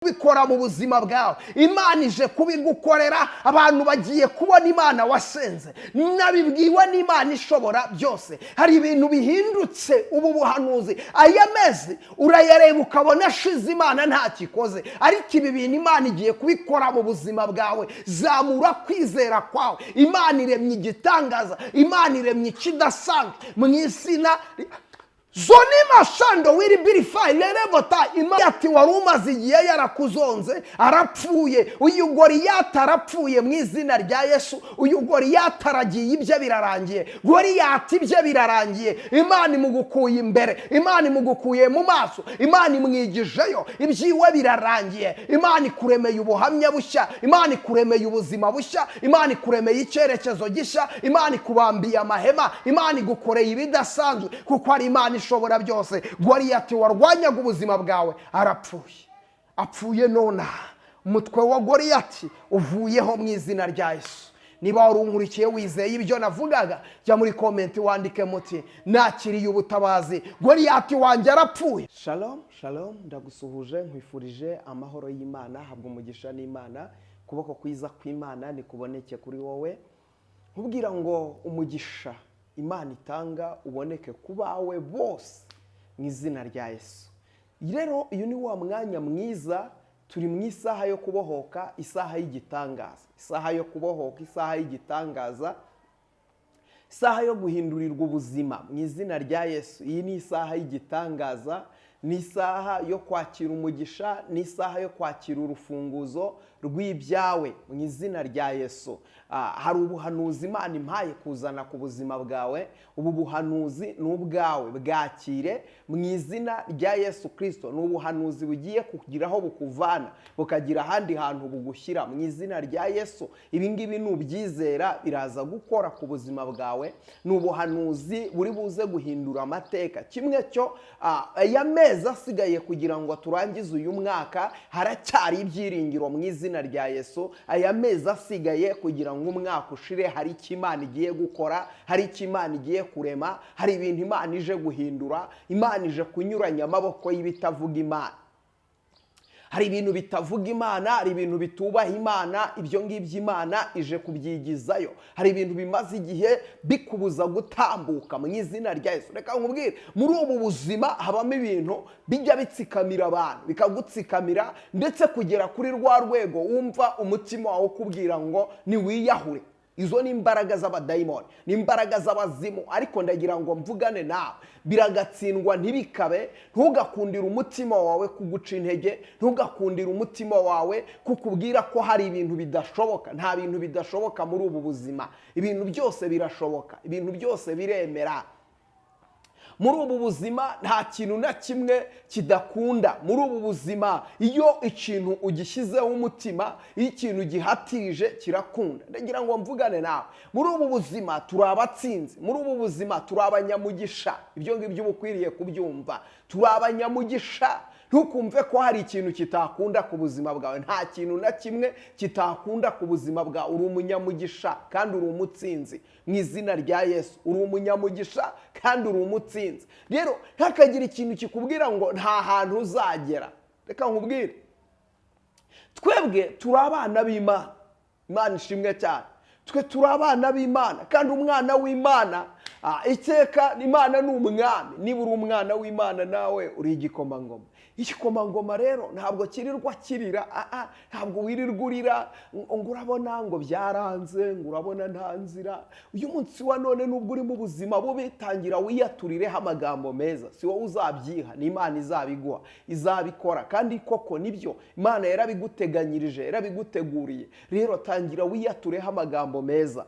Kubikora mu buzima bwawe, Imana ije kubigukorera. Abantu bagiye kubona Imana wasenze. Nabibwiwe n'Imana ishobora byose. Hari ibintu bihindutse. Ubu buhanuzi, aya mezi urayareba ukabona ashize, Imana ntakikoze, ariko ibi bintu Imana igiye kubikora mu buzima bwawe. Zamura kwizera kwawe. Imana iremye igitangaza, Imana iremye ikidasanzwe mu izina zonima shando wiri birifayi lerevota. Imana ati: "Wari umaze igihe yarakuzonze arapfuye." Uyu Goriyati arapfuye mu izina rya Yesu. Uyu Goriyati aragiye, ibye birarangiye. Goriyati ibye birarangiye. Imana imugukuye imbere, Imana imugukuye mu maso, Imana imwigijeyo, ibyiwe birarangiye. Imana ikuremeye ubuhamya bushya, Imana ikuremeye ubuzima bushya, Imana ikuremeye icyerekezo gishya, Imana ikubambiye amahema, Imana igukoreye ibidasanzwe, kuko ari Imana ishobora byose. Goriyati warwanyaga ubuzima bwawe arapfuye, apfuye nonaha. Umutwe wa Goriyati uvuyeho mu izina rya Yesu. Niba wari unkurikiye, wizeye ibyo navugaga, jya muri comment wandike muti: "Nakiriye ubutabazi, Goriyati wanjye arapfuye." Shalom, shalom! Ndagusuhuje, nkwifurije amahoro y'Imana. Habwa umugisha n'Imana. Ukuboko kwiza kw'Imana nikuboneke kuri wowe. Nkubwira ngo umugisha Imana itanga uboneke ku bawe bose mu izina rya Yesu. Rero uyu ni wa mwanya mwiza, turi mu isaha yo kubohoka, isaha y'igitangaza, isaha yo kubohoka, isaha y'igitangaza, isaha yo guhindurirwa ubuzima mu izina rya Yesu. Iyi ni isaha y'igitangaza, ni isaha yo kwakira umugisha, ni isaha yo kwakira urufunguzo rw'ibyawe mu izina rya Yesu. Hari ubuhanuzi Imana impaye kuzana ku buzima bwawe. Ubu buhanuzi ni ubwawe, bwakire mu izina rya Yesu Kirisito. Ni ubuhanuzi bugiye kugira aho bukuvana bukagira ahandi hantu bugushyira mu izina rya Yesu. Ibi ngibi nubyizera biraza gukora ku buzima bwawe. Ni ubuhanuzi buri buze guhindura amateka. Kimwe cyo, aya mezi asigaye kugira ngo turangize uyu mwaka, haracyari ibyiringiro mu izina rya Yesu. Aya mezi asigaye kugira ngo umwaka ushire, hari icyo Imana igiye gukora, hari icyo Imana igiye kurema, hari ibintu Imana ije guhindura. Imana ije kunyuranya amaboko y'ibitavuga Imana. Hari ibintu bitavuga Imana, hari ibintu bitubaha Imana, ibyo ngibyo Imana ije kubyigizayo. Hari ibintu bimaze igihe bikubuza gutambuka mu izina rya Yesu. Reka nkubwire, muri ubu buzima habamo ibintu bijya bitsikamira abantu, bikagutsikamira ndetse kugera kuri rwa rwego wumva umutima wawe ukubwira ngo niwiyahure. Izo ni imbaraga z'abadayimoni, ni imbaraga z'abazimu. Ariko ndagira ngo mvugane nawe, biragatsindwa, ntibikabe. Ntugakundire umutima wawe kuguca intege, ntugakundire umutima wawe kukubwira ko hari ibintu bidashoboka. Nta bintu bidashoboka muri ubu buzima. Ibintu byose birashoboka, ibintu byose biremera muri ubu buzima. Nta kintu na kimwe kidakunda muri ubu buzima. Iyo ikintu ugishyizeho umutima, iyo ikintu gihatirije, kirakunda. Ndagira ngo mvugane nawe, muri ubu buzima turi abatsinzi, muri ubu buzima turi abanyamugisha. Ibyo ngibyo uba ukwiriye kubyumva, turi abanyamugisha. Ntukumve ko hari ikintu kitakunda ku buzima bwawe. Nta kintu na kimwe kitakunda ku buzima bwawe. Uri umunyamugisha kandi uri umutsinzi mu izina rya Yesu. Uri umunyamugisha kandi uri umutsinzi. Rero ntakagire ikintu kikubwira ngo nta hantu uzagera. Reka nkubwire, twebwe turi abana b'Imana. Imana ishimwe cyane. Twe turi abana b'Imana, kandi umwana w'Imana, iteka Imana ni umwami. Niba uri umwana w'Imana, nawe uri igikomangoma. Igikomangoma rero ntabwo kirirwa kirira, ntabwo wirirwa urira ngo urabona ngo byaranze, ngo urabona nta nzira. Uyu munsi wa none, nubwo uri mu buzima bubi, tangira wiyaturireho amagambo meza. Si wowe uzabyiha, ni Imana izabiguha, izabikora. Kandi koko nibyo, Imana yarabiguteganyirije, yarabiguteguriye. Rero tangira wiyatureho amagambo meza,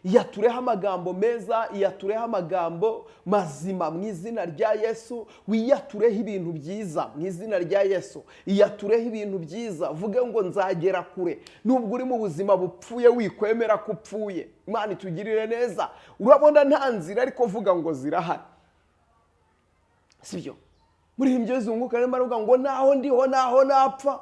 iyatureho amagambo meza, iyatureho amagambo mazima mu izina rya Yesu. Wiyatureho ibintu byiza mu izina rya Yesu. Iyatureho ibintu byiza, vuge ngo nzagera kure. Nubwo uri mu buzima bupfuye, wikwemera ko upfuye. Imana itugirire neza. Urabona nta nzira, ariko vuga ngo zirahari, sibyo? Muri ibyo zunguka arimo aravuga ngo: "Naho ndiho, naho napfa,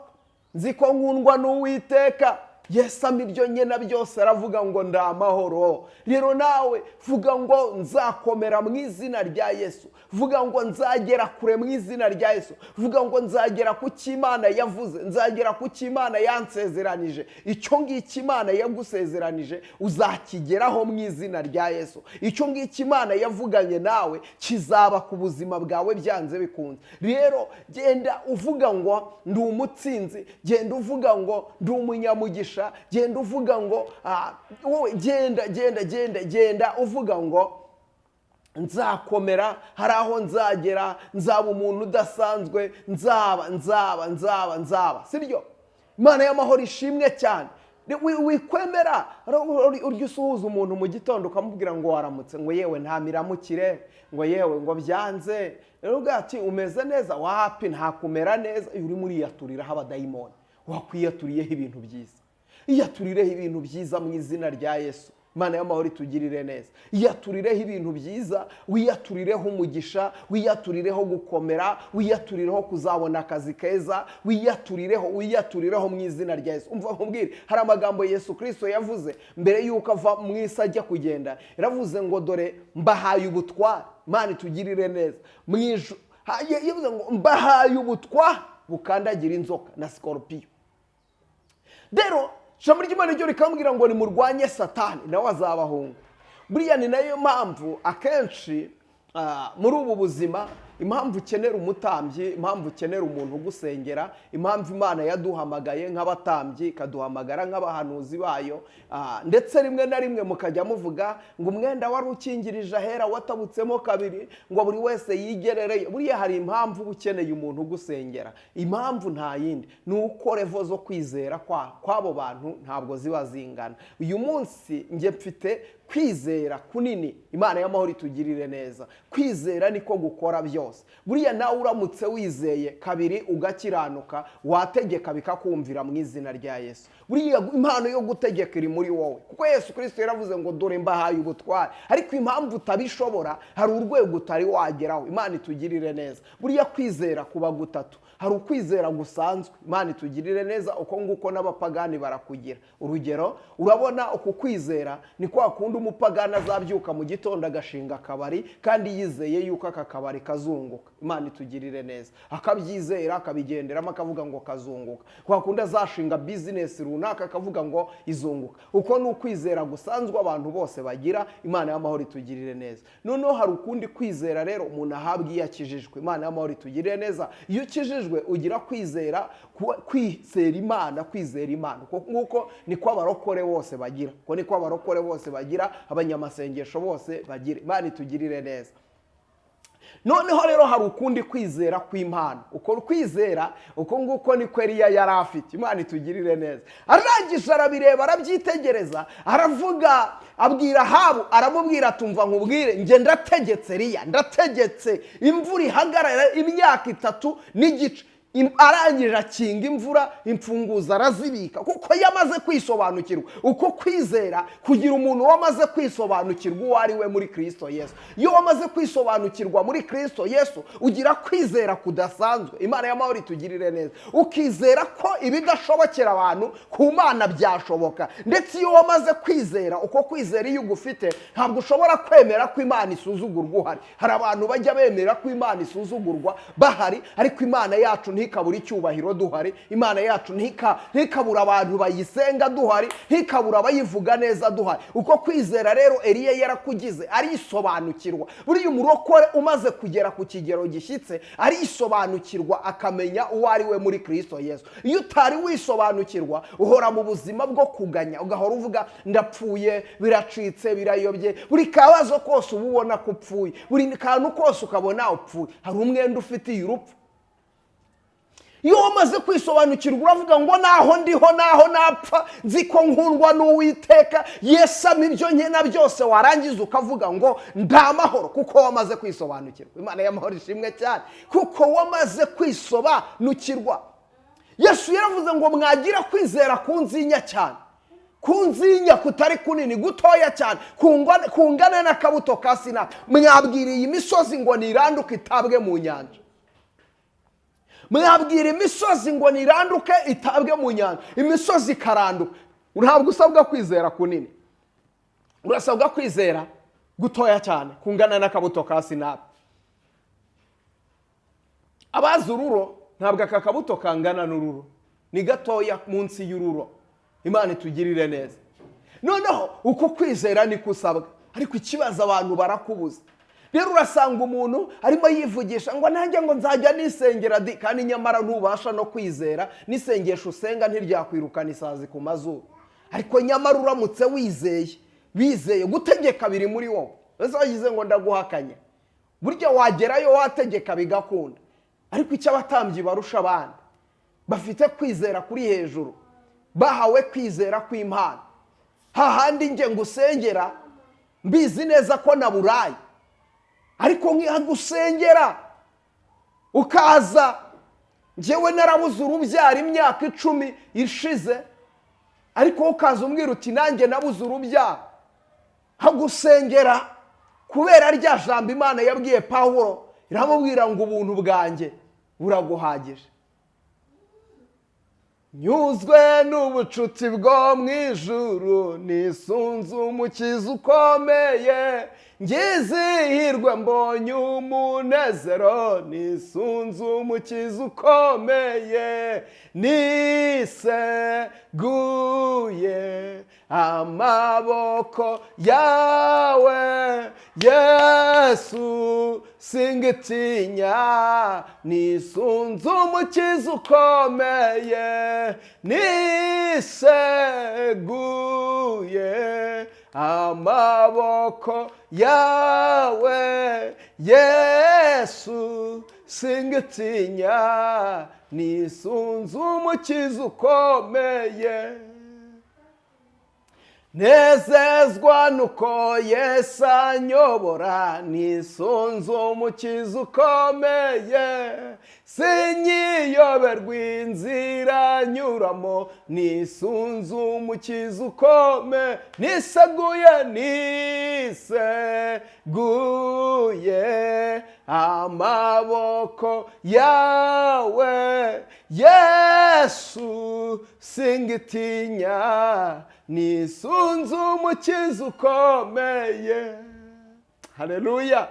nzi ko nkundwa n'Uwiteka." Yesu ama ibyo nkena byose, aravuga ngo ndi amahoro. Rero nawe vuga ngo nzakomera mu izina rya Yesu, vuga ngo nzagera kure mu izina rya Yesu, vuga ngo nzagera ku cyo Imana yavuze, nzagera ku cyo Imana yansezeranije. Icyo ngicyo Imana yagusezeranije uzakigeraho mu izina rya Yesu. Icyo ngicyo Imana yavuganye nawe kizaba ku buzima bwawe byanze bikunze. Rero genda uvuga ngo ndi umutsinzi, genda uvuga ngo ndi umunyamugisha, genda uvuga ngo wowe genda genda genda genda uvuga ngo nzakomera, hari aho nzagera, nzaba umuntu udasanzwe, nzaba nzaba nzaba nzaba, sibyo? Imana y'amahoro ishimwe cyane. Wikwemera urya usuhuza umuntu mu gitondo ukamubwira ngo waramutse, ngo yewe nta miramukire, ngo yewe ngo byanze, rero uvuga ati umeze neza, wapi ntakumera neza. Iyo urimo uriyaturiraho abadayimoni, wakwiyaturiyeho ibintu byiza. Iyaturireho ibintu byiza mu izina rya Yesu. Imana y'amahoro itugirire neza. Iyaturireho ibintu byiza, wiyaturireho umugisha, wiyaturireho gukomera, wiyaturireho kuzabona akazi keza, wiyaturireho, wiyaturireho mu izina rya Yesu. Umva nkubwire, hari amagambo Yesu Kristo yavuze mbere y'uko ava mu isi ajya kugenda. Yaravuze ngo dore mbahaye ubutware. Imana itugirire neza. Mu ijuru yavuze ngo mbahaye ubutware bukandagira inzoka na sikoropiyo. Rero ijambo ry'Imana ryo rikambwira ngo nimurwanye Satani nawe azabahunga. Buriya ni nayo mpamvu akenshi muri ubu buzima, impamvu ukenera umutambyi, impamvu ukenera umuntu ugusengera, impamvu Imana yaduhamagaye nk'abatambyi, ikaduhamagara nk'abahanuzi bayo, ndetse rimwe na rimwe mukajya muvuga ngo umwenda wari ukingirije ahera watabutsemo kabiri, ngo buri wese yigerereye. Buriya hari impamvu uba ukeneye umuntu ugusengera. Impamvu nta yindi, ni uko level zo kwizera kw'abo bantu ntabwo ziba zingana. Uyu munsi njye mfite kwizera kunini. Imana y'amahoro itugirire neza. Kwizera niko gukora byose. Buriya nawe uramutse wizeye kabiri ugakiranuka, wategeka bikakumvira mu izina rya Yesu. Buriya impano yo gutegeka iri muri wowe, kuko Yesu Kristo yaravuze ngo dore mbahaye ubutware. Ariko impamvu utabishobora, hari urwego utari wageraho. Imana itugirire neza. Buriya kwizera kuba gutatu. Hari ukwizera gusanzwe, Imana itugirire neza, uko nguko n'abapagani barakugira. Urugero, urabona uku kwizera ni kwa kundi umupagani azabyuka mu gitondo agashinga akabari, kandi yizeye yuko aka kabari kazunguka. Imana itugirire neza. Akabyizera, akabigenderamo, akavuga ngo kazunguka. Kwa kundi azashinga bizinesi runaka akavuga ngo izunguka. Uko ni ukwizera gusanzwe abantu bose bagira. Imana y'amahoro itugirire neza. Noneho hari ukundi kwizera rero umuntu ahabwa iyo akijijwe. Imana y'amahoro itugirire neza. Iyo ukijijwe ugira kwizera, kwizera Imana, kwizera Imana. Uko nguko niko abarokore bose bagira. Uko niko abarokore bose bagira, abanyamasengesho bose bagira. Imana itugirire neza. Noneho rero hari ukundi kwizera kw'impano. Uko kwizera, uko nguko niko Eliya yari afite. Imana itugirire neza. Arangije arabireba, arabyitegereza, aravuga, abwira Ahabu, aramubwira ati umva nkubwire, njye ndategetse Eliya, ndategetse imvura ihagarara imyaka 3 n'igice. Arangije akinga imvura, imfunguzo arazibika, kuko yamaze kwisobanukirwa. Uko kwizera kugira umuntu wamaze kwisobanukirwa uwo ari we muri Kristo Yesu. Iyo wamaze kwisobanukirwa muri Kristo Yesu, ugira kwizera kudasanzwe. Imana y'amahoro itugirire neza. Ukizera ko ibidashobokera abantu ku Mana byashoboka. Ndetse iyo wamaze kwizera, uko kwizera iyo ugufite, ntabwo ushobora kwemera ko Imana isuzugurwa uhari. Hari abantu bajya bemera ko Imana isuzugurwa bahari, ariko Imana yacu ntikabura icyubahiro duhari. Imana yacu ntikabura abantu bayisenga duhari, ntikabura abayivuga neza duhari. Uko kwizera rero Eliya yarakugize, arisobanukirwa. Buriya umurokore umaze kugera ku kigero gishyitse arisobanukirwa, akamenya uwo ari we muri Kristo Yesu. Iyo utari wisobanukirwa, uhora mu buzima bwo kuganya, ugahora uvuga ndapfuye, biracitse, birayobye. Buri kabazo kose uba ubona ko upfuye, buri kantu kose ukabona upfuye. Hari umwenda ufitiye urupfu. Iyo wamaze kwisobanukirwa uravuga ngo naho ndiho, naho napfa, nzi ko nkundwa n'Uwiteka, Yesu ampa ibyo nkena byose. Warangiza ukavuga ngo ndamahoro, kuko wamaze kwisobanukirwa. Imana y'amahoro ishimwe cyane, kuko wamaze kwisobanukirwa. Yesu yaravuze ngo mwagira kwizera kunzinya cyane, kunzinya kutari kunini, gutoya cyane, kungana n'akabuto ka sinapi, mwabwiriye imisozi ngo niranduke itabwe mu nyanja. Mwabwira imisozi ngo niranduke itabwe mu nyanja, imisozi ikaranduka. Ntabwo usabwa kwizera kunini, urasabwa kwizera gutoya cyane kungana n'akabuto ka sinapi. Abazi ururo, ntabwo aka kabuto kangana n'ururo, ni gatoya munsi y'ururo. Imana itugirire neza. Noneho uko kwizera niko usabwa, ariko ikibazo abantu barakubuza. Rero urasanga umuntu arimo yivugisha ngo nanjye ngo nzajya nisengera di, kandi nyamara ntubasha no kwizera, n'isengesho usenga ntiryakwirukana isazi ku mazuru. Ariko nyamara uramutse wizeye, wizeye gutegeka biri muri wowe. Ese wagize ngo ndaguhakanya? Burya wagerayo wategeka bigakunda. Ariko icyo abatambyi barusha abandi, bafite kwizera kuri hejuru, bahawe kwizera kw'impano. Hahandi njye ngusengera mbizi neza ko naburaye, ariko nkihagusengera ukaza njyewe narabuze urubyaro imyaka 10 ishize, ariko ukaza umbwira uti nanjye nabuze urubyaro, nkagusengera kubera rya jambo Imana yabwiye Pawulo, iramubwira ngo ubuntu bwanjye buraguhagije. Nyuzwe n'ubucuti bwo mu ijuru, nisunze umukiza ukomeye, ngizihirwe mbonye umunezero, nisunze umukiza ukomeye, niseguye amaboko yawe Yesu, singitinya, nisunze umukiza ukomeye, niseguye amaboko yawe Yesu, singitinya, nisunze umukiza ukomeye. Nezezwa nuko Yesu anyobora, nisunze umukiza ukomeye, sinyiyoberwa inzira nyuramo, nisunze umukiza ukomeye, niseguye, niseguye amaboko yawe Yesu, singitinya, nisunze umukiza ukomeye. Haleluya.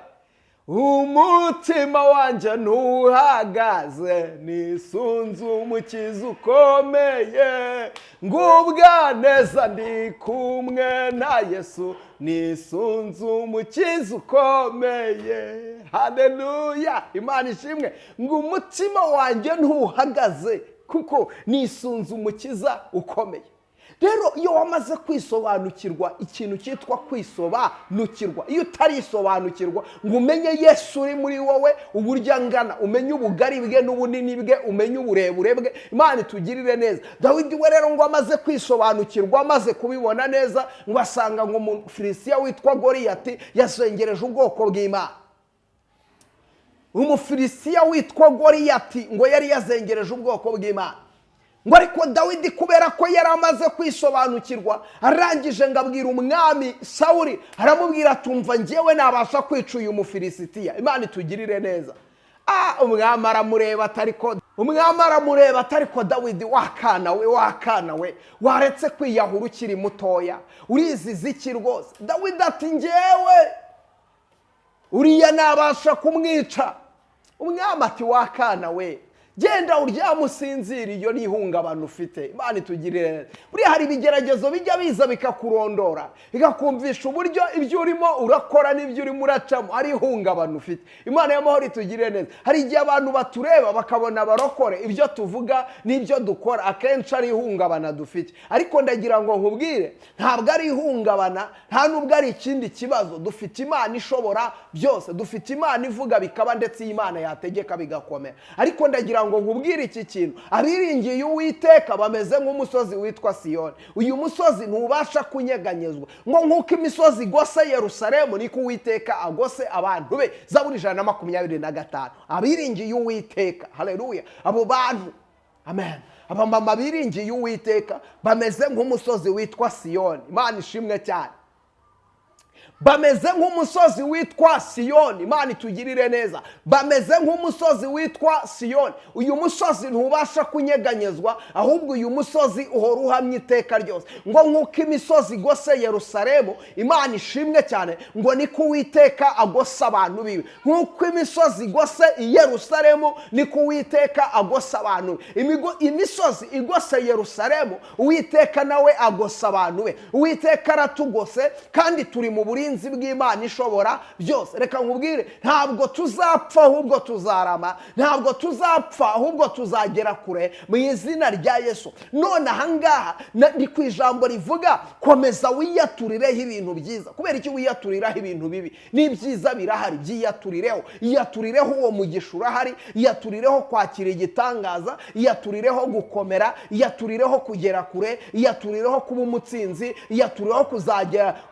Umutima wanjye ntuhagaze, nisunze umukiza ukomeye, ngubwa neza ndi kumwe na Yesu, nisunze umukiza ukomeye. Haleluya, Imana ishimwe. Ngo umutima wanjye ntuhagaze kuko nisunze umukiza ukomeye. Rero iyo wamaze kwisobanukirwa ikintu cyitwa kwisobanukirwa, iyo utarisobanukirwa ngo umenye Yesu uri muri wowe uburyo angana, umenye ubugari bwe n'ubunini bwe, umenye uburebure bwe, Imana itugirire neza. Dawidi we rero ngo amaze kwisobanukirwa, amaze kubibona neza, ngo asanga ngo Umufilisitiya witwa Goriyati yasengereje ubwoko bw'Imana. Umufilisitiya witwa Goriyati ngo yari yazengereje ubwoko bw'Imana. Ngo ariko Dawidi kubera ko yari amaze kwisobanukirwa, arangije ngo abwira umwami Sawuli, aramubwira atumva njyewe nabasha kwica uyu Mufilisitiya. Imana itugirire neza. Umwami aramureba atariko, umwami aramureba atariko, Dawidi wakana we, wakana we, waretse kwiyahura ukiri mutoya, uriziza iki rwose? Dawidi ati njyewe uriya nabasha kumwica. Umwami ati wakana we, genda uryame usinzire, iyo ni ihungabana ufite. Imana itugirire neza. Buriya hari ibigeragezo bijya biza bikakurondora, bikakumvisha uburyo ibyo urimo urakora n'ibyo urimo uracamo ari ihungabana ufite. Imana y'amahoro itugirire neza. Hari igihe abantu batureba bakabona abarokore, ibyo tuvuga n'ibyo dukora akenshi ari ihungabana dufite. Ariko ndagira ngo nkubwire, ntabwo ari ihungabana, nta nubwo ari ikindi kibazo. Dufite Imana ishobora byose, dufite Imana ivuga bikaba, ndetse iyi Imana yategeka bigakomera. Ariko ndagira ngo nkubwire iki kintu, abiringiye Uwiteka bameze nk'umusozi witwa Siyoni. Uyu musozi ntubasha kunyeganyezwa, ngo nk'uko imisozi igose Yerusalemu niko Uwiteka agose abantu be. Zaburi 125. Abiringiye Uwiteka, haleluya, abo bantu, amen. Abamama biringiye Uwiteka bameze nk'umusozi witwa Siyoni. Imana ishimwe cyane. Bameze nk'umusozi witwa Siyoni. Imana itugirire neza. Bameze nk'umusozi witwa Siyoni. Uyu musozi ntubasha kunyeganyezwa, ahubwo uyu musozi uhora uhamye iteka ryose. Ngo nk'uko imisozi igose Yerusalemu, Imana ishimwe cyane, ngo niko Uwiteka agose abantu biwe. Nk'uko imisozi igose i Yerusalemu, niko Uwiteka agose abantu be. Imisozi igose Yerusalemu, Uwiteka nawe agose abantu be. Uwiteka aratugose kandi turi mu burinzi bw'Imana ishobora byose. Reka nkubwire, ntabwo tuzapfa ahubwo tuzarama, ntabwo tuzapfa ahubwo tuzagera kure mu izina rya Yesu. None ahangaha ni ku ijambo rivuga komeza wiyaturireho ibintu byiza. Kubera iki wiyaturiraho ibintu bibi? N'ibyiza birahari, byiyaturireho. Iyaturireho uwo mugisha urahari, iyaturireho kwakira igitangaza, iyaturireho gukomera, iyaturireho kugera kure, iyaturireho kuba umutsinzi, iyaturireho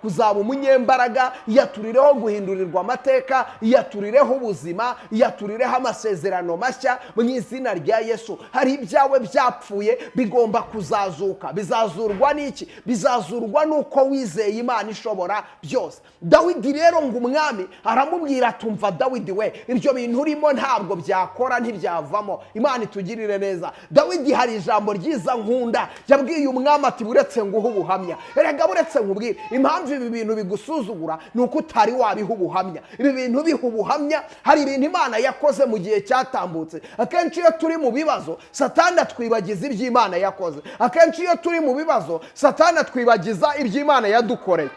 kuzaba umunyembaraga, iyaturireho guhindurirwa amateka, iyaturireho ubuzima, iyaturireho amasezerano mashya mu izina rya Yesu. Hari ibyawe byapfuye bigomba kuzazuka. Bizazurwa n'iki? Bizazurwa n'uko wizeye Imana ishobora byose. Dawidi rero ngo umwami aramubwira atumva, Dawidi we, ibyo bintu urimo ntabwo byakora, ntibyavamo. Imana itugirire neza. Dawidi hari ijambo ryiza nkunda yabwiye umwami ati buretse nguhe ubuhamya. Erega buretse nkubwire impamvu ibi bintu bigusuzugura ni uko utari wabiha ubuhamya. Ibi bintu biha ubuhamya. Hari ibintu Imana yakoze mu gihe cyatambutse. Akenshi iyo turi mu bibazo Satani atwibagiza iby'Imana yakoze. Akenshi iyo turi mu bibazo Satani atwibagiza iby'Imana yadukoreye,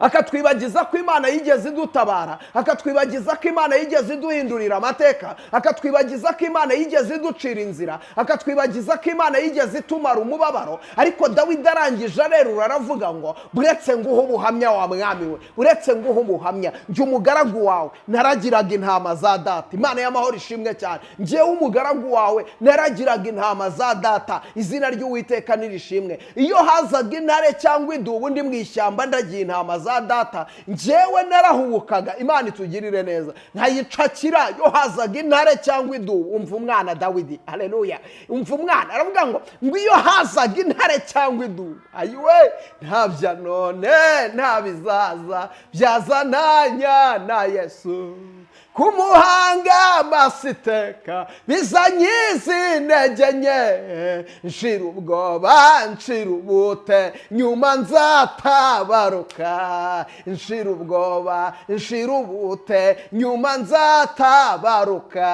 akatwibagiza ko Imana yigeze idutabara, akatwibagiza ko Imana yigeze iduhindurira amateka, akatwibagiza ko Imana yigeze iducira inzira, akatwibagiza ko Imana yigeze itumara umubabaro. Ariko Dawidi arangije arerura aravuga ngo buretse nguhe ubuhamya wa mwami we, buretse nguhe ubuhamya, njye umugaragu wawe naragiraga intama za data. Imana y'amahoro ishimwe cyane. Njyewe umugaragu wawe naragiraga intama za data, izina ry'Uwiteka nirishimwe. Iyo hazaga intare cyangwa idubu ndi mu ishyamba ndagiye intama za data, njyewe narahubukaga. Imana itugirire neza. Nkayicakira yo hazaga intare cyangwa idubu. Umva umwana Dawidi, haleluya. Umva umwana aravuga ngo iyo hazaga intare cyangwa idubu, ayiwe, ntabya none ntabizaza byazananya na Yesu, kumuhanga amasiteka bizanyizi intege nke, nshira ubwoba nshira ubute nyuma nzatabaruka, nshira ubwoba nshira ubute nyuma nzatabaruka,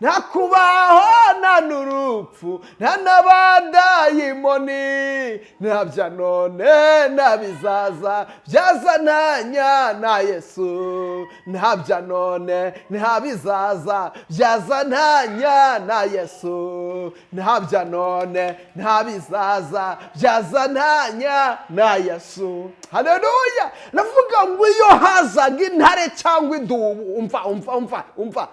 ntakubaho nta n'urupfu nta n'abadayimoni, ntabya none ntabizaza byazananya na Yesu, ntabya none ntabizaza byazananya na Yesu, ntabya none ntabizaza byazananya na Yesu. Haleluya. Navuga ngo iyo hazaga intare cyangwa idubu, umva umva umva umva.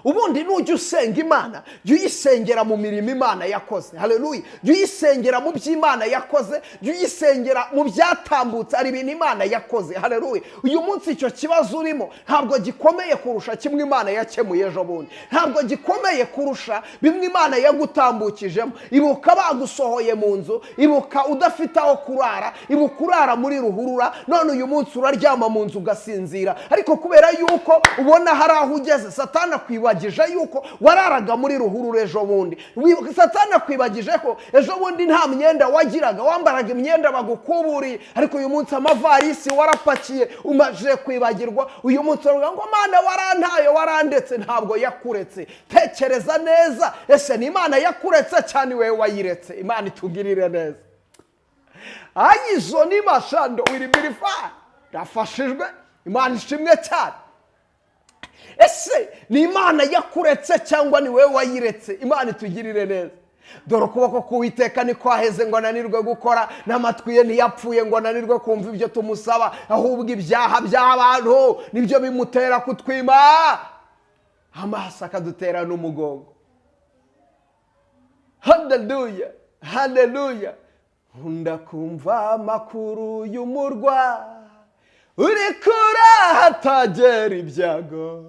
Ubundi nujya usenga Imana, jya uyisengera mu mirimo Imana yakoze. Haleluya. Jya uyisengera mu by'Imana yakoze, jya uyisengera mu byatambutse. Hari ibintu Imana yakoze. Haleluya. Uyu munsi icyo kibazo urimo ntabwo gikomeye kurusha kimwe Imana yakemuye ejo bundi, ntabwo gikomeye kurusha bimwe Imana yagutambukijemo. Ibuka bagusohoye mu nzu, ibuka udafite aho kurara, ibuka urara muri ruhurura, none uyu munsi uraryama mu nzu ugasinzira. Ariko kubera yuko ubona hari aho ugeze, Satani akwibagije yuko wararaga muri ruhurura ejo bundi. Satani akwibagije ko ejo bundi nta myenda wagiraga, wambaraga imyenda bagukuburiye, ariko uyu munsi amavarisi warapakiye, umaze kwibagirwa. Uyu munsi uravuga ngo Mana warantaye, warandetse. Ntabwo yakuretse. Tekereza neza, ese ni Imana yakuretse cyane wewe wayiretse? Imana itugirire neza. Ayizo ni mashando wiribirifa. Rafashijwe. Imana ishimwe cyane. Ese ni Imana yakuretse cyangwa ni wewe wayiretse? Imana itugirire neza. Dore ukuboko k'Uwiteka niko aheze ngo ananirwe gukora, n'amatwi ye ntiyapfuye ngo ananirwe kumva ibyo tumusaba, ahubwo ibyaha by'abantu nibyo bimutera kutwima amaso akadutera n'umugongo. Haleluya, haleluya. Nkunda kumva amakuru y'umurwa uri kure hatagera ibyago,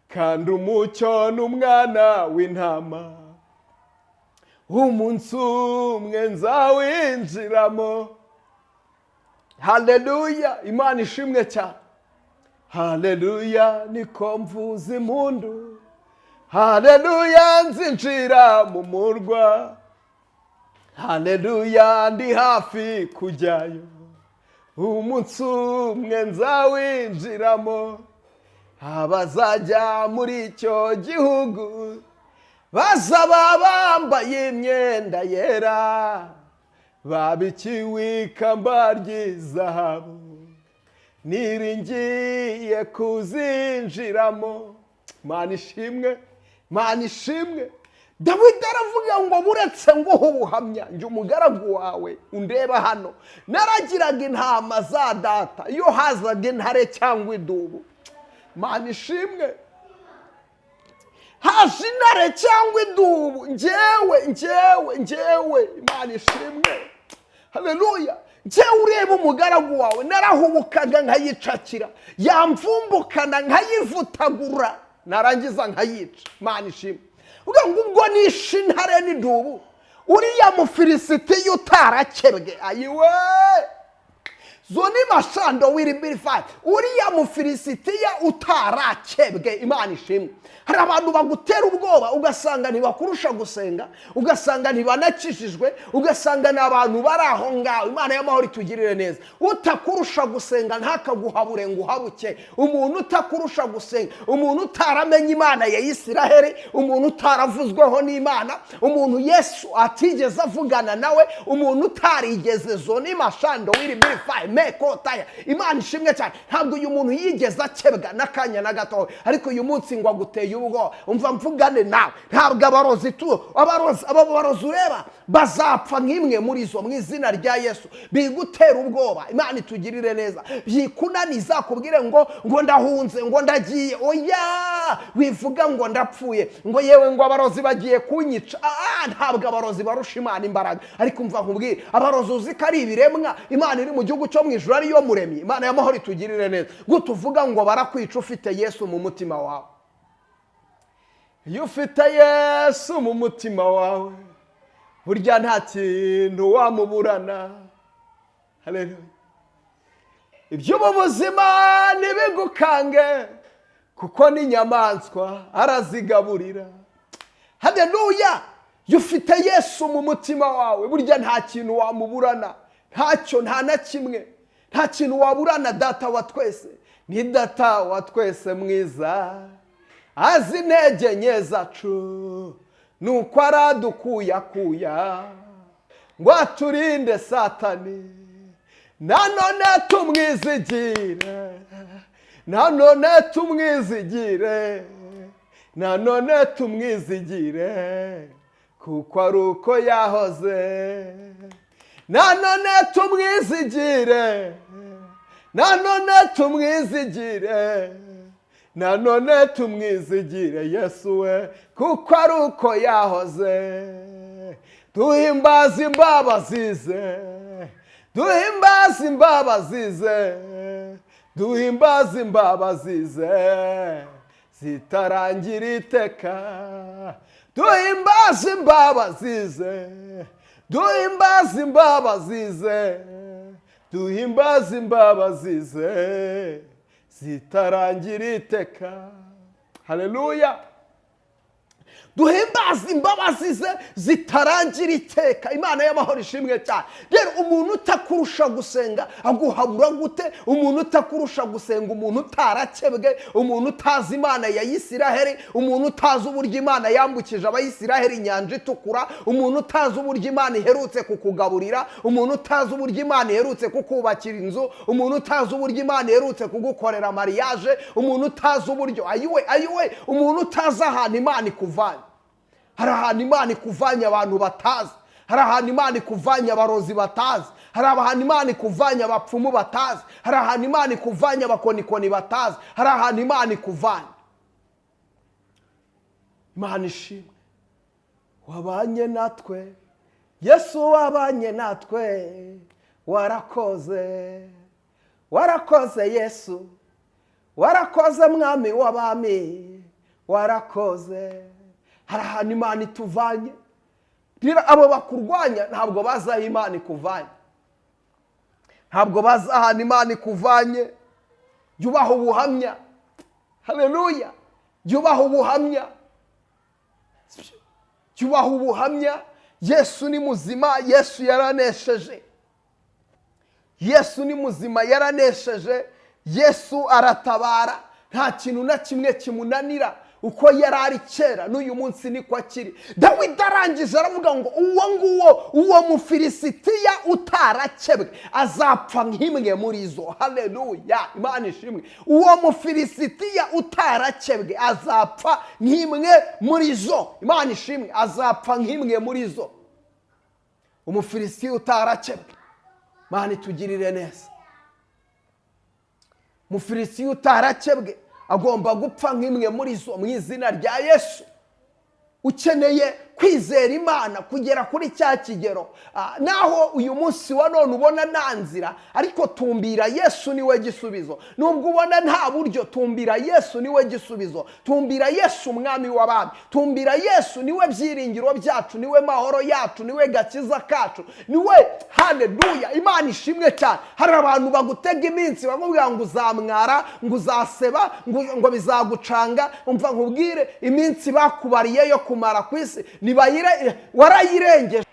kandi umucyo n'umwana w'intama, umunsi umwe nzawinjiramo. Haleluya, Imana ishimwe cyane. Haleluya, niko mvuza impundu. Haleluya, nzinjira mu murwa. Haleluya, ndi hafi kujyayo, umunsi umwe nzawinjiramo. Abazajya muri icyo gihugu bazaba bambaye imyenda yera, babikiwe ikamba ry'izahabu, niringiye kuzinjiramo. Mana ishimwe, Mana ishimwe. Dawidi aravuga ngo buretse nguhe ubuhamya, njye umugaragu wawe undeba hano, naragiraga intama za data, iyo hazaga intare cyangwa idubu, Mana ishimwe, haje intare cyangwa idubu, njyewe njyewe njyewe, Imana ishimwe, haleluya, njyewe ureba umugaragu wawe, narahubukaga nkayicakira, yamvumbukana nkayivutagura, narangiza nkayica. Imana ishimwe. Uvuga ngo ubwo nishe intare n'idubu, uriya Mufilisitiya utarakebwe, ayiwe zoni mashando wiri birifayi, uriya Mufilisitiya utarakebwe. Imana ishimwe. Hari abantu bagutera ubwoba, ugasanga ntibakurusha gusenga, ugasanga ntibanakijijwe, ugasanga ni abantu bari aho ngaho. Imana y'amahoro itugirire neza. Utakurusha gusenga ntakaguhabure ngo uhabuke. Umuntu utakurusha gusenga, umuntu utaramenye Imana ya Isiraheli, umuntu utaravuzweho n'Imana, umuntu Yesu atigeze avugana nawe, umuntu utarigeze zoni mashando wiri birifayi mekotaya. Imana ishimwe cyane. Ntabwo uyu muntu yigeze akebwa n'akanya na gato, ariko uyu munsi ngo aguteye ubwoba. Umva mvugane nawe, ntabwo abarozi tu abarozi, abo barozi ureba bazapfa nk'imwe muri zo mu izina rya Yesu. Bigutera ubwoba, Imana itugirire neza. Byikunaniza kubwire ngo ngo ndahunze, ngo ndagiye, oya, wivuga ngo ndapfuye, ngo yewe ngo abarozi bagiye kunyica. Ntabwo abarozi barusha Imana imbaraga. Ariko umva nkubwire, abarozi uzi ko ari ibiremwa, Imana iri mu gihugu cyo mu ijuru ariyo muremyi. Imana y'amahoro itugirire neza. Gute uvuga ngo barakwica ufite Yesu mu mutima wawe? Iyo ufite Yesu mu mutima wawe, burya nta kintu wamuburana. Haleluya. Iby'ubu buzima ntibigukange, kuko n'inyamaswa arazigaburira. Haleluya. Iyo ufite Yesu mu mutima wawe, burya nta kintu wamuburana, ntacyo, nta na kimwe, nta kintu waburana. Data wa twese ni data wa twese mwiza, azi intege nke zacu, nuko aradukuyakuya ngo aturinde Satani. Nanone tumwizigire, nanone tumwizigire, nanone tumwizigire, kuko ari uko yahoze. Nanone tumwizigire, nanone tumwizigire, nanone tumwizigire Yesu we, kuko ari uko yahoze. Duhimbaze imbabazi ze, duhimbaze imbabazi ze, duhimbaze imbabazi ze zitarangira iteka. Duhimbaze imbabazi ze, duhimbaze imbabazi ze, duhimbaze imbabazi ze zitarangira iteka. Haleluya. Duhimbaze imbabazi ze zitarangira iteka. Imana y'amahoro ishimwe cyane. Rero umuntu utakurusha gusenga aguhabura gute? Umuntu utakurusha gusenga, umuntu utarakebwe, umuntu utazi Imana ya Isiraheli, umuntu utazi uburyo Imana yambukije Abayisiraheli inyanja itukura, umuntu utazi uburyo Imana iherutse kukugaburira, umuntu utazi uburyo Imana iherutse kukubakira inzu, umuntu utazi uburyo Imana iherutse kugukorera mariage, umuntu utazi uburyo ayiwe ayiwe, umuntu utazi ahantu Imana ikuvanye. Hari ahantu Imana ikuvanye abantu batazi, hari ahantu Imana ikuvanye abarozi batazi, hari ahantu Imana ikuvanye abapfumu batazi, hari ahantu Imana ikuvanye abakonikoni batazi, hari ahantu Imana ikuvanye. Imana ishimwe. Wabanye natwe Yesu, wabanye natwe, warakoze, warakoze Yesu, warakoze Mwami w'abami, warakoze. Hari ahantu Imana ituvanye. Rero abo bakurwanya ntabwo bazi aho Imana ikuvanye. Ntabwo bazi ahantu Imana ikuvanye. Jya ubaha ubuhamya. Haleluya. Jya ubaha ubuhamya, jya ubaha ubuhamya. Yesu ni muzima, Yesu yaranesheje. Yesu ni muzima, yaranesheje. Yesu aratabara, nta kintu na kimwe kimunanira. Uko yari ari kera, n'uyu munsi niko akiri. Dawidi arangije aravuga ngo uwo nguwo, uwo Mufilisitiya utarakebwe, azapfa nk'imwe muri zo. Haleluya, Imana ishimwe. Uwo Mufilisitiya utarakebwe azapfa nk'imwe muri zo. Imana ishimwe, azapfa nk'imwe muri zo. Umufilisitiya utarakebwe, Imana itugirire neza. Umufilisitiya utarakebwe agomba gupfa nk'imwe muri zo, mu izina rya Yesu. Ukeneye kwizera Imana kugera kuri cya kigero. Naho uyu munsi wa none ubona nta nzira, ariko tumbira Yesu, niwe gisubizo. Nubwo ubona nta buryo, tumbira Yesu, niwe gisubizo. Tumbira Yesu, umwami w'abami. Tumbira Yesu, niwe byiringiro byacu, niwe mahoro yacu, niwe gakiza kacu, niwe. Haleluya, Imana ishimwe cyane. Hari abantu bagutega iminsi, bakubwira ngo uzamwara, ngo uzaseba, ngo bizagucanga. Umva nkubwire, iminsi bakubariye yo kumara ku isi nibayire, warayirengeje.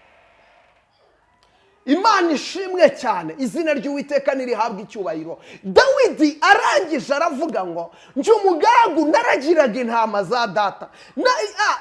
Imana ishimwe cyane, izina ry'Uwiteka nirihabwa icyubahiro. Dawidi arangije aravuga ngo njye umugaragu naragiraga intama za data.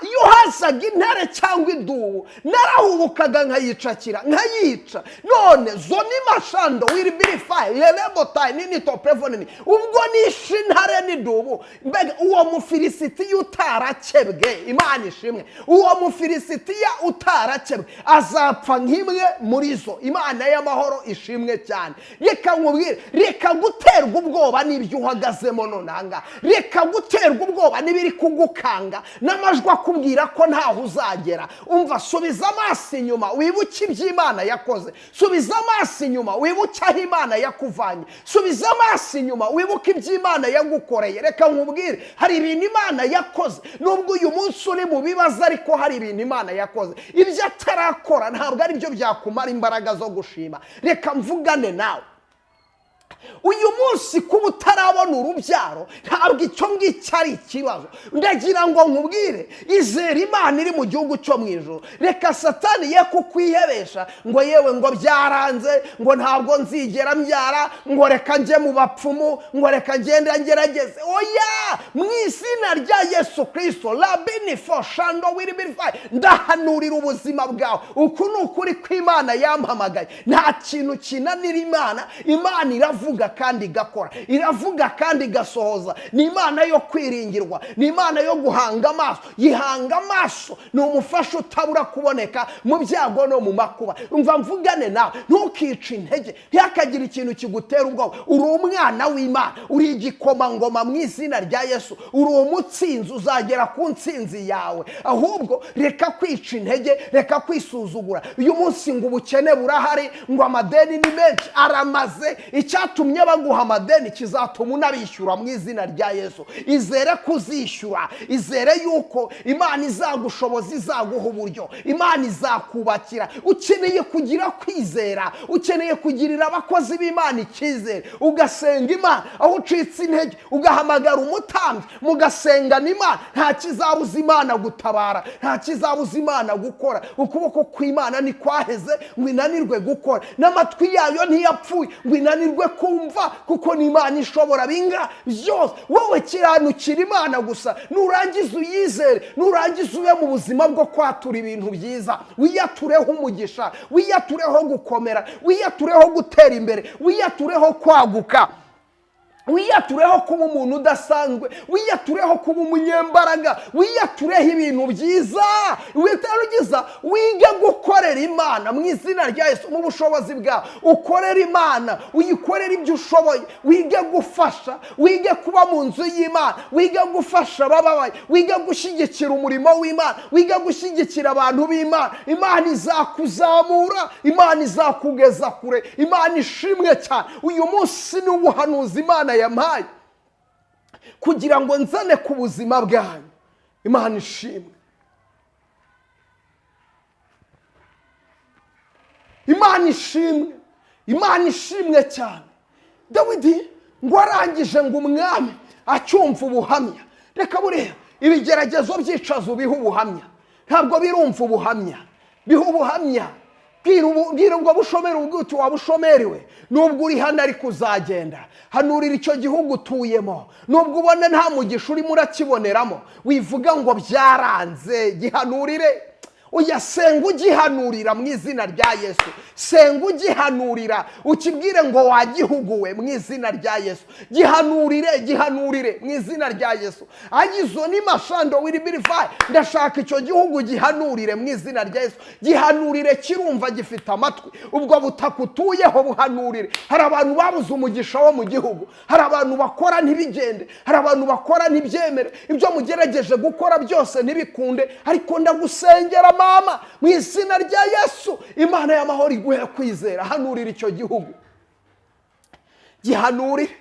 Iyo hazaga intare cyangwa idubu, narahubukaga nkayicakira, nkayica. None zoni mashando wiribirifayi yerebotayi nini toprevonini, ubwo nishe intare n'idubu, mbega uwo Mufilisitiya utarakebwe, Imana ishimwe, uwo Mufilisitiya utarakebwe azapfa nk'imwe muri zo. Imana y'amahoro ishimwe cyane. Reka nkubwire, reka guterwa ubwoba n'ibyo uhagazemo nonanga, reka guterwa ubwoba n'ibiri kugukanga n'amajwi akubwira ko ntaho uzagera. Umva, subiza amaso inyuma wibuke iby'Imana yakoze. Subiza amaso inyuma wibuke aho Imana yakuvanye. Subiza amaso inyuma wibuke iby'Imana yagukoreye. Reka nkubwire, hari ibintu Imana yakoze. Nubwo uyu munsi uri mu bibazo, ariko hari ibintu Imana yakoze. Ibyo atarakora ntabwo ari byo byakumara imbaraga zo gushima. Reka mvugane nawe uyu munsi, kuba utarabona urubyaro ntabwo icyo ngicyo ari ikibazo. Ndagira ngo nkubwire, izere Imana iri mu gihugu cyo mu ijoro. Reka Satani ye kukwihebesha ngo yewe, ngo byaranze, ngo ntabwo nzigera mbyara, ngo reka njye mu bapfumu, ngo reka ngende ngerageze. Oya, mu izina rya Yesu Kirisito, rabini fo shando wiribirifayi, ndahanurira ubuzima bwawe. Uku ni ukuri kw'Imana yampamagaye. Nta kintu kinanira Imana. Imana iravuga kandi igakora, iravuga kandi igasohoza. Ni Imana yo kwiringirwa, ni Imana yo guhanga amaso. Yihanga amaso, ni umufasha utabura kuboneka mu byago no mu makuba. Umva mvugane nawe, ntukice intege, ntihakagire ikintu kigutera ubwoba. Uri umwana w'Imana, uri igikomangoma mu izina rya Yesu, uri umutsinzi, uzagera ku ntsinzi yawe. Ahubwo reka kwica intege, reka kwisuzugura. Uyu munsi ngo ubukene burahari, ngo amadeni ni menshi, aramaze. Icyatumye baguha amadeni kizatuma unabishyura mu izina rya Yesu. Izere kuzishyura, izere yuko Imana izagushoboza, izaguha uburyo, Imana izakubakira. Ukeneye kugira kwizera, ukeneye kugirira abakozi b'Imana icyizere, ugasenga Imana aho ucitse intege, ugahamagara umutambyi mugasengana Imana. Nta kizabuza Imana gutabara, nta kizabuza Imana gukora. Ukuboko kw'Imana ntikwaheze ngo inanirwe gukora, n'amatwi yayo ntiyapfuye ngo inanirwe kumva, kuko ni Imana ishobora binga byose. Wowe kiranukira Imana gusa, nurangiza uyizere, nurangiza ube mu buzima bwo kwatura ibintu byiza. Wiyatureho umugisha, wiyatureho gukomera, wiyatureho gutera imbere, wiyatureho kwaguka, wiyatureho kuba umuntu udasanzwe, wiyatureho kuba umunyembaraga, wiyatureho ibintu byiza. Witarugiza wige gukorera Imana mu izina rya Yesu. Mu bushobozi bwawe ukorera Imana, uyikorere ibyo ushoboye. Wige gufasha, wige kuba mu nzu y'Imana, wige gufasha abababaye, wige gushyigikira umurimo w'Imana, wige gushyigikira abantu b'Imana. Imana izakuzamura, Imana izakugeza kure. Imana ishimwe cyane. Uyu munsi ni ubuhanuzi Imana yampaye kugira ngo nzane ku buzima bwanyu. Imana ishimwe, Imana ishimwe. Imana ishimwe cyane. Dawidi ngo arangije ngo umwami acyumva ubuhamya. Reka buriya ibigeragezo byicaza ubiha ubuhamya, ntabwo birumva ubuhamya, biha ubuhamya. Bwira ubwo bushomeri ubwite wabushomeriwe, nubwo uri hano ariko uzagenda. Hanurira icyo gihugu utuyemo, nubwo ubona nta mugisha urimo urakiboneramo, wivuga ngo byaranze, gihanurire. Oya, senga ugihanurira mu izina rya Yesu. Senga ugihanurira, ukibwire ngo wagihuguwe mu izina rya Yesu. Gihanurire, gihanurire mu izina rya Yesu. Agizo ni mashando wiribirifayi. Ndashaka icyo gihugu gihanurire mu izina rya Yesu. Gihanurire, kirumva, gifite amatwi. Ubwo butaka utuyeho buhanurire. Hari abantu babuze umugisha wo mu gihugu, hari abantu bakora ntibigende, hari abantu bakora ntibyemere, ibyo mugerageje gukora byose ntibikunde. Ariko ndagusengera mama mu izina rya Yesu, Imana y'amahoro iguhe kwizera. Hanurira icyo gihugu, gihanurire,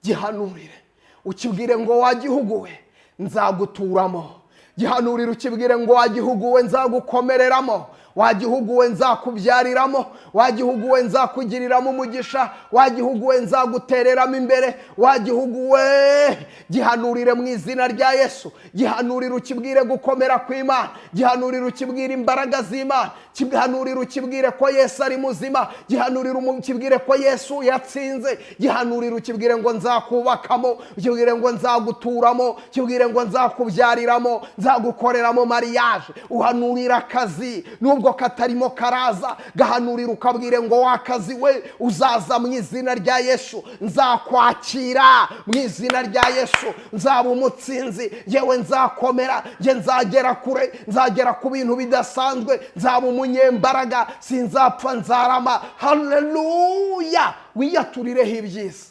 gihanurire, ukibwire ngo wa gihugu we nzaguturamo. Gihanurire ukibwire ngo wa gihugu we nzagukomereramo, wa gihugu we nzakubyariramo, wa gihugu we nzakugiriramo umugisha, wa gihugu we nzagutereramo imbere, wa gihugu we. Gihanurire mu izina rya Yesu. Gihanurire ukibwire gukomera kw'Imana, gihanurire ukibwire imbaraga z'Imana, gihanurire ukibwire ko Yesu ari muzima, gihanurire ukibwire ko Yesu yatsinze, gihanurire ukibwire ngo nzakubakamo, ukibwire ngo nzaguturamo, ukibwire ngo nzakubyariramo, nzagukoreramo mariage. Uhanurira akazi nubwo katarimo karaza, gahanurira ukabwire ngo wakazi we uzaza mu izina rya Yesu, nzakwakira mu izina rya Yesu, nzaba umutsinzi, yewe nzakomera, nge nzagera kure, nzagera ku bintu bidasanzwe, nzaba umunyembaraga, sinzapfa, nzarama. Haleluya! Wiyaturireho ibyiza.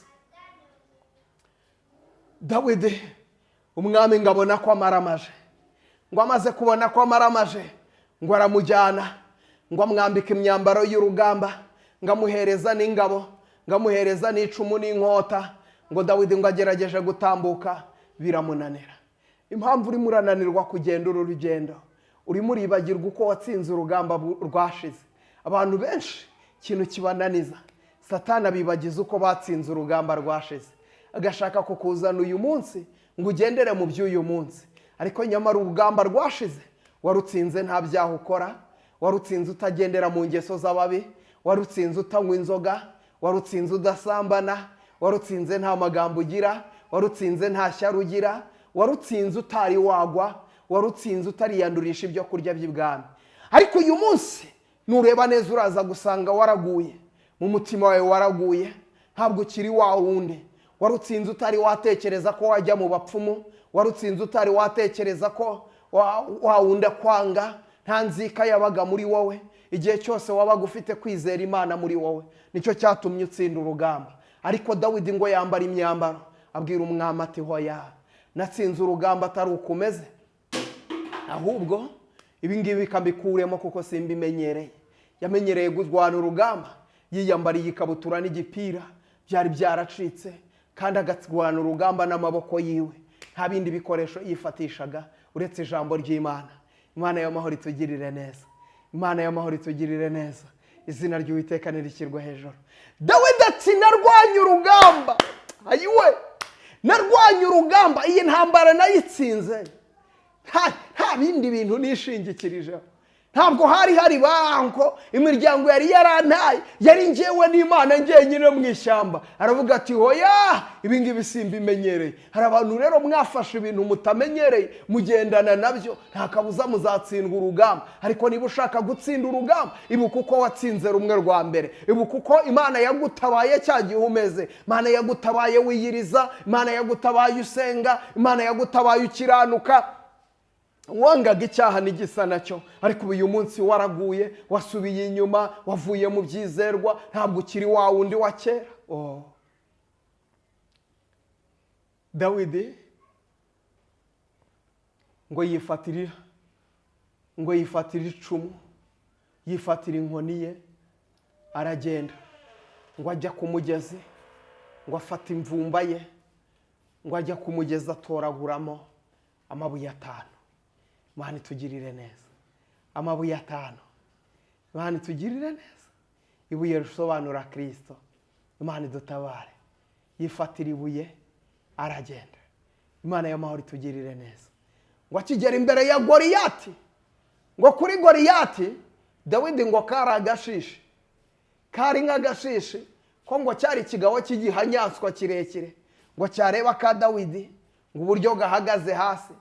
Dawidi umwami ngo abona ko amaramaje, ngo amaze kubona ko amaramaje, ngo aramujyana, ngo amwambike imyambaro y'urugamba, ngo amuhereza n'ingabo, ngo amuhereza n'icumu n'inkota. Ngo Dawidi ngo agerageje gutambuka biramunanira. Impamvu urimo urananirwa kugenda uru rugendo, urimo uribagirwa uko watsinze urugamba rwashize. Abantu benshi ikintu kibananiza, Satani abibagiza uko batsinze urugamba rwashize, agashaka kukuzana uyu munsi ngo ugendere mu by'uyu munsi. Ariko nyamara urugamba rwashize warutsinze nta byaha ukora, warutsinze utagendera mu ngeso z'ababi, warutsinze utanywa inzoga, warutsinze udasambana, warutsinze nta magambo ugira, warutsinze nta shyari ugira, warutsinze utari wagwa, warutsinze utariyandurisha ibyo kurya by'ibwami. Ariko uyu munsi nureba neza uraza gusanga waraguye, mu mutima wawe waraguye, ntabwo ukiri wa wundi. Warutsinze utari watekereza ko wajya mu bapfumu, warutsinze utari watekereza ko wa wundi akwanga, nta nzika yabaga muri wowe. Igihe cyose wabaga ufite kwizera Imana muri wowe, nicyo cyatumye utsinda urugamba. Ariko Dawidi ngo yambara imyambaro, abwira umwami ati hoya, natsinze urugamba atari ukomeze, ahubwo ibi ngibi bikambikuremo kuko simbimenyereye. Yamenyereye kurwana urugamba yiyambariye ikabutura n'igipira byari byaracitse, kandi agatwana urugamba n'amaboko yiwe, nta bindi bikoresho yifatishaga uretse ijambo ry'Imana. Imana y'amahoro itugirire neza, Imana y'amahoro itugirire neza, izina ry'Uwiteka nirishyirwe hejuru. Dawidi ati narwanye urugamba, ayiwe narwanye urugamba, iyi ntambara nayitsinze, nta bindi bintu nishingikirijeho. Ntabwo hari hari banko, imiryango yari yarantaye, yari njyewe n'Imana njyenyine mu ishyamba. Aravuga ati hoya, ibi ngibi simbimenyereye. Hari abantu rero mwafashe ibintu mutamenyereye mugendana nabyo, nta kabuza muzatsindwa urugamba. Ariko niba ushaka gutsinda urugamba, ibuka uko watsinze rumwe rwa mbere, ibuka uko Imana yagutabaye cya gihe umeze. Imana yagutabaye wiyiriza, Imana yagutabaye usenga, Imana yagutabaye ukiranuka, wangaga icyaha n'igisa nacyo. Ariko uyu munsi waraguye, wasubiye inyuma, wavuye mu byizerwa, ntabwo ukiri wa wundi wa kera. Dawidi ngo yifatira icumu, yifatira inkoni ye, aragenda ngo ajya ku mugezi, ngo afata imvumba ye, ngo ajya ku mugezi atoraguramo amabuye 5. Imana itugirire neza, amabuye 5. Imana itugirire neza. Ibuye risobanura Kirisito. Imana idutabare. Yifatira ibuye aragenda. Imana y'amahoro itugirire neza. Ngo akigera imbere ya Goriyati, ngo kuri Goriyati Dawidi ngo kari agashishi, kari nk'agashishi ko ngo cyari ikigabo cy'igihanyanswa kirekire, ngo cyareba ka Dawidi ngo uburyo gahagaze hasi,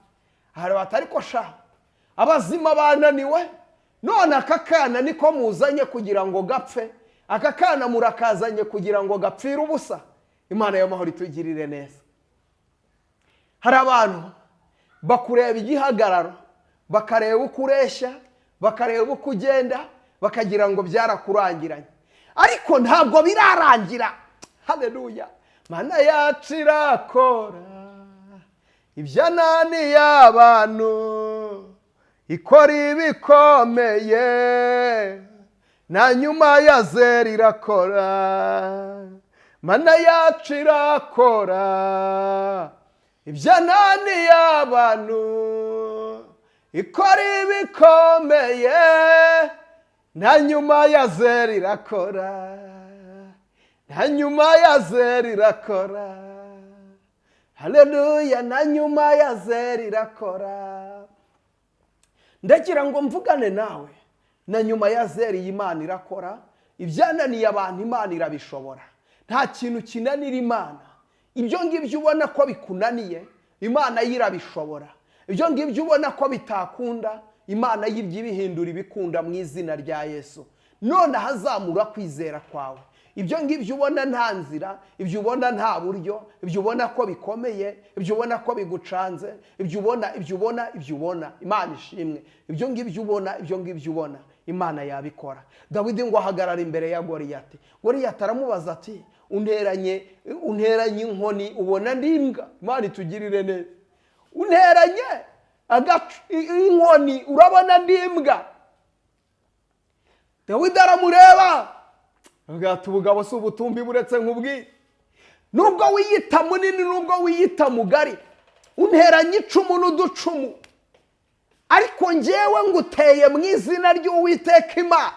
areba ati ariko sha abazima bananiwe, none aka kana niko muzanye kugira ngo gapfe, aka kana murakazanye kugira ngo gapfire ubusa. Imana y'amahoro itugirire neza. Hari abantu bakureba igihagararo, bakareba uko ureshya, bakareba uko ugenda, bakagira ngo byarakurangiranye, ariko ntabwo birarangira. Haleluya! Mana yacu irakora ibyananiye abantu, ikora ibikomeye, na nyuma ya zeri irakora. Mana yacu irakora ibyananiye abantu, ikora ibikomeye, na nyuma ya zeri irakora, na nyuma ya zeri irakora. Haleluya! Na nyuma ya zeri irakora. Ndagira ngo mvugane nawe, na nyuma ya zeri Imana irakora. Ibyananiye abantu Imana irabishobora. Nta kintu kinanira Imana. Ibyo ngibyo ubona ko bikunaniye, Imana yo irabishobora. Ibyo ngibyo ubona ko bitakunda, Imana y'ibyo ibihindura ibikunda mu izina rya Yesu. None ahazamura kwizera kwawe. Ibyo ngibyo ubona nta nzira, ibyo ubona nta buryo, ibyo ubona ko bikomeye, ibyo ubona ko bigucanze, ibyo ubona, ibyo ubona, ibyo ubona, Imana ishimwe. Ibyo ngibyo ubona, ibyo ngibyo ubona, Imana yabikora. Dawidi ngo ahagarara imbere ya Goriyati. Goriyati aramubaza ati unteranye inkoni ubona ndi imbwa? Imana itugirire neza. Unteranye inkoni urabona ndi imbwa? Dawidi aramureba ati ubugabo si ubutumbi buretse nkubwire, nubwo wiyita munini, nubwo wiyita mugari, unteranye icumu n'uducumu, ariko njyewe nguteye mu izina ry'Uwiteka Imana.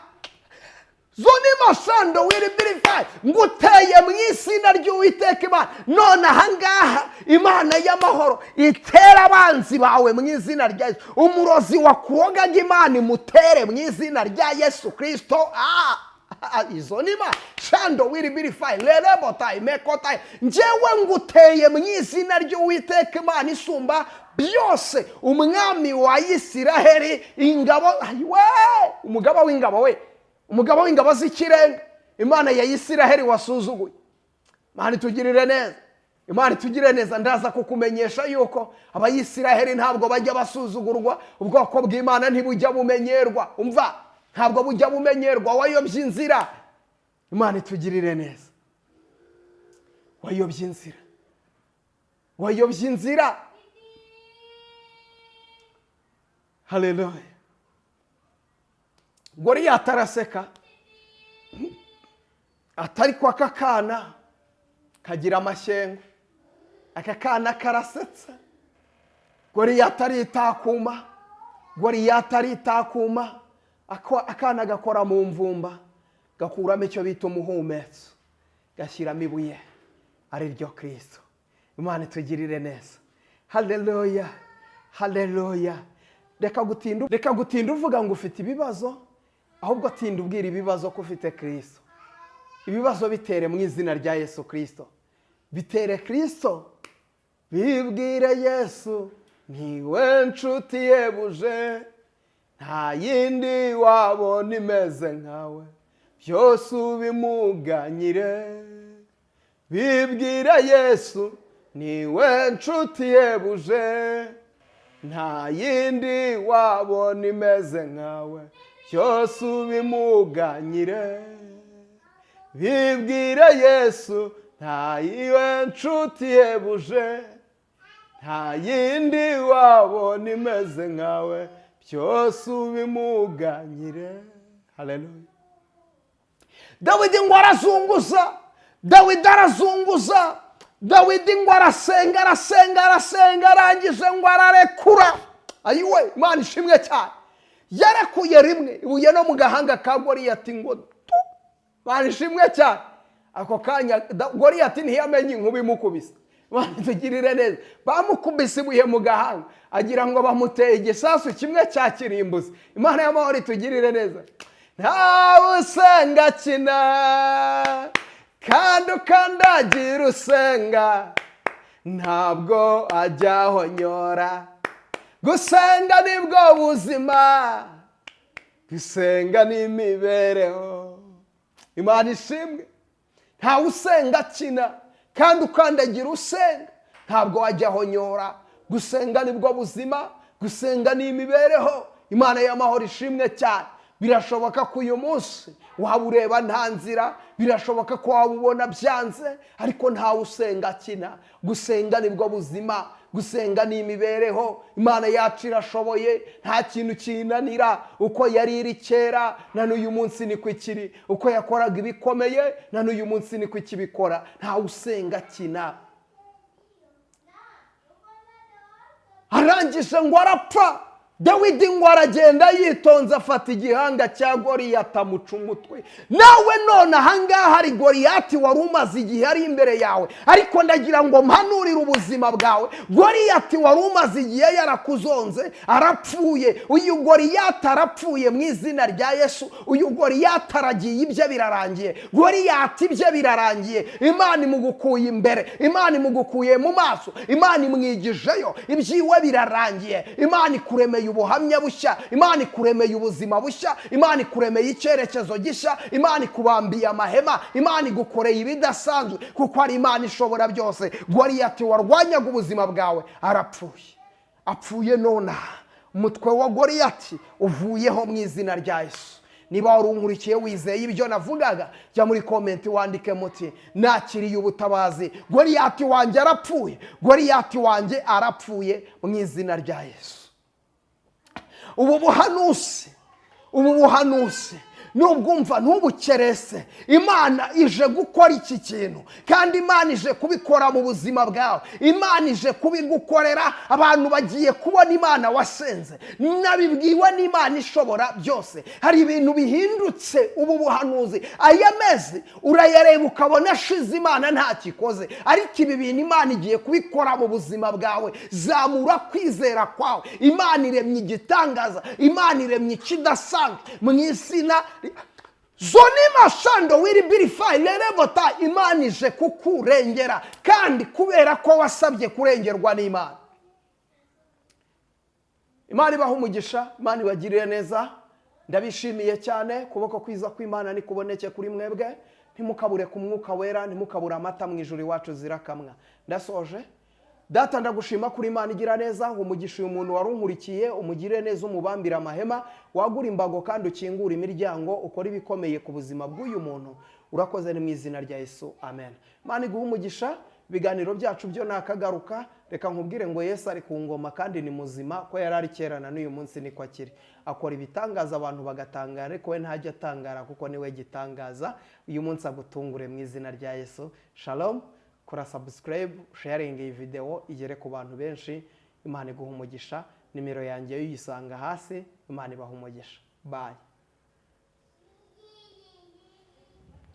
Zuni masando wiribirifayi, nguteye mu izina ry'Uwiteka Imana. None ahangaha Imana y'amahoro itera abanzi bawe mu izina rya Yesu. Umurozi wakurogaga Imana imutere mu izina rya Yesu Kristo. Izo ni ma shando wiribirifayi lerebotayi mekotayi, njyewe nguteye mu izina ry'Uwiteka Imana isumba byose, umwami wa Isiraheli, ingabo we, umugaba w'ingabo we, umugabo w'ingabo z'ikirenga, Imana ya Isiraheli wasuzuguye. Imana itugirire neza, Imana itugirire neza. Ndaza kukumenyesha yuko Abayisiraheli ntabwo bajya basuzugurwa, ubwoko bw'Imana ntibujya bumenyerwa. Umva, ntabwo bujya bumenyerwa. Wayobye inzira, Imana itugirire neza. Wayobye inzira, wayobye inzira. Haleluya! Goriyati araseka atari ko aka kana kagira amashyengo, aka kana karasetsa. Goriyati aritakuma, Goriyati aritakuma, akana gakora mu mvumba, gakuramo icyo bita umuhumetso, gashyiramo ibuye ari ryo Kristo. Imana itugirire neza. Haleluya, haleluya. Reka gutinda uvuga ngo ufite ibibazo, ahubwo tinda ubwira ibibazo ko ufite Kristo. Ibibazo bitere mu izina rya Yesu Kristo. Bitere Kristo, bibwire Yesu, niwe nshuti yebuje, nta yindi wabona imeze nkawe, byose ubimuganyire. Bibwire Yesu, niwe nshuti yebuje, nta yindi wabona imeze nkawe, byose ubimuganyire. Bibwire Yesu, nta yiwe nshuti yebuje, nta yindi wabona imeze nkawe, byose ubimuganyire. Haleluya! Dawidi ngo arazunguza, Dawidi arazunguza, Dawidi ngo arasenga, arasenga, arasenga, arangije ngo ararekura. Ayiwe, Imana ishimwe cyane. Yarekuye rimwe ibuye no mu gahanga ka Goriyati ngo tu. Barishimwe cyane. Ako kanya Goriyati ntiyamenye inkuba imukubise. Tugirire neza. Bamukubise ibuye mu gahanga, agira ngo bamuteye igisasu kimwe cya kirimbuzi. Imana y'amahoro itugirire neza. Ntawe usenga akina, kandi ukandagira usenga ntabwo ajya ahonyora. Gusenga nibwo buzima, gusenga ni imibereho. Imana ishimwe. Ntawe usenga akina, kandi ukandagira usenga ntabwo wajya ahonyora. Gusenga nibwo buzima, gusenga ni imibereho. Imana y'amahoro ishimwe cyane. Birashoboka ko uyu munsi waba ureba nta nzira, birashoboka ko waba ubona byanze, ariko ntawe usenga akina. Gusenga nibwo buzima, gusenga ni imibereho. Imana yacu irashoboye, nta kintu kinanira. Uko yari iri kera na n'uyu munsi niko ikiri, uko yakoraga ibikomeye na n'uyu munsi niko ikibikora. Ntawe usenga akina. Arangije ngo arapfa. Dawidi ngo aragenda yitonze, afata igihanga cya Goriyati amuca umutwe. Nawe none ahangaha hari Goriyati wari umaze igihe ari imbere yawe, ariko ndagira ngo mpanurire ubuzima bwawe. Goriyati wari umaze igihe yarakuzonze arapfuye. Uyu Goriyati arapfuye mu izina rya Yesu. Uyu Goriyati aragiye, ibye birarangiye. Goriyati ibye birarangiye. Imana imugukuye imbere, Imana imugukuye mu maso, Imana imwigijeyo, ibyiwe birarangiye. Imana ikuremeye ubuhamya bushya, Imana ikuremeye ubuzima bushya, Imana ikuremeye icyerekezo gishya, Imana ikubambiye amahema, Imana igukoreye ibidasanzwe, kuko ari Imana ishobora byose. Goriyati warwanyaga ubuzima bwawe arapfuye, apfuye nonaha. Umutwe wa Goriyati uvuyeho mu izina rya Yesu. Niba wari unkurikiye wizeye ibyo navugaga, jya muri comment wandike muti nakiriye ubutabazi, Goriyati wanjye arapfuye, Goriyati wanjye arapfuye mu izina rya Yesu. Ubu buhanusi nubwumva ntubukerese. Imana ije gukora iki kintu, kandi Imana ije kubikora mu buzima bwawe, Imana ije kubigukorera. Abantu bagiye kubona Imana wasenze. Nabibwiwe n'Imana ishobora byose. Hari ibintu bihindutse. Ubu buhanuzi, aya mezi urayareba ukabona ashize, Imana ntakikoze, ariko ibi bintu Imana igiye kubikora mu buzima bwawe. Zamura kwizera kwawe. Imana iremye igitangaza, Imana iremye ikidasanzwe mu izina zonima shando wiri birifayi lerebota. Imana ije kukurengera, kandi kubera ko wasabye kurengerwa n'Imana. Imana ibaha umugisha, Imana ibagirire neza. Ndabishimiye cyane. Kuboko kwiza kw'Imana nikuboneke kuri mwebwe. Ntimukabure ku mwuka wera, ntimukabure amata mu ijuru iwacu zirakamwa. Ndasoje. Data, ndagushima kuri Imana igira neza. Umugisha uyu muntu wari unkurikiye, umugirire neza, umubambire amahema, wagura imbago kandi ukingura imiryango, ukora ibikomeye ku buzima bw'uyu muntu. Urakoze, ni mu izina rya Yesu, amen. Imana iguhe umugisha. Ibiganiro byacu byo nakagaruka. Reka nkubwire ngo Yesu ari ku ngoma kandi ni muzima, ko yari ari kera na n'uyu munsi niko akiri. Akora ibitangaza abantu bagatangara, ariko we ntajya atangara kuko niwe gitangaza. Uyu munsi agutungure mu izina rya Yesu. Shalom. Kora subscribe, sharing iyi video igere ku bantu benshi. Imana iguha umugisha. Nimero yanjye uyisanga hasi. Imana ibaha umugisha. Bye.